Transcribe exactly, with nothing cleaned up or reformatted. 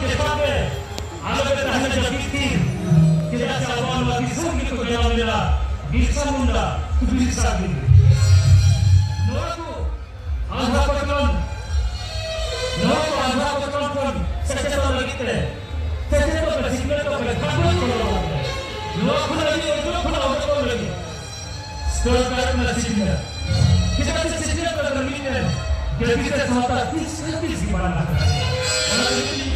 ᱪᱮᱛᱟᱱ ᱨᱮ ᱟᱞᱚᱯᱮ ᱛᱟᱦᱮᱱᱟ ᱡᱟᱹᱯᱤᱫ ᱛᱷᱤᱨ᱾ ᱪᱮᱫᱟᱜ ᱥᱮ ᱟᱵᱚᱣᱟᱜ ᱱᱚᱣᱟ ᱫᱤᱥᱚᱢ ᱨᱮᱜᱮ ᱠᱚ ᱡᱟᱱᱟᱢ ᱞᱮᱱᱟ ᱵᱤᱨᱥᱟ ᱢᱩᱱᱰᱟ, ᱵᱤᱨᱥᱟ ᱜᱤᱨᱤ᱾ ᱱᱚᱣᱟ ᱠᱚ ᱟᱸᱫᱷᱟ ᱯᱟᱹᱛᱭᱟᱹᱣ, ᱱᱚᱣᱟ ᱠᱚ ᱟᱸᱫᱷᱟ ᱯᱟᱹᱛᱭᱟᱹᱣ ᱠᱷᱚᱱ ᱥᱮᱪᱮᱫᱚᱜ ᱞᱟᱹᱜᱤᱫ ᱛᱮ, ᱥᱮᱪᱮᱫᱚᱜ ᱯᱮ, ᱥᱤᱠᱷᱱᱟᱹᱛᱚᱜ ᱯᱮ, ᱠᱷᱟᱴᱚ ᱠᱚ ᱞᱟᱹᱜᱤᱫ ᱛᱮ, ᱱᱚᱣᱟ ᱠᱷᱚᱱ ᱟᱹᱰᱤ ᱩᱡᱽᱡᱚᱞ ᱠᱷᱚᱱᱟᱜ ᱩᱰᱩᱠᱚᱜ ᱞᱟᱹᱜᱤᱫ ᱫᱚᱨᱠᱟᱨ ᱠᱟᱱᱟ ᱥᱤᱠᱷᱱᱟᱹᱛ᱾ ᱪᱮᱫᱟᱜ ᱥᱮ ᱥᱤᱠᱷᱱᱟᱹᱛ ᱵᱮᱜᱚᱨ ᱢᱤᱫᱴᱮᱱ ᱡᱟᱹᱛᱤ ᱥᱮ ᱥᱟᱶᱛᱟ ᱛᱤᱥ ᱦᱚᱸ ᱛᱤᱥ ᱜᱮ ᱵᱟᱝ ᱞᱟᱦᱟᱜᱼᱟ᱾ ᱚᱱᱟ ᱛᱮ ᱢᱤᱫᱴᱮᱱ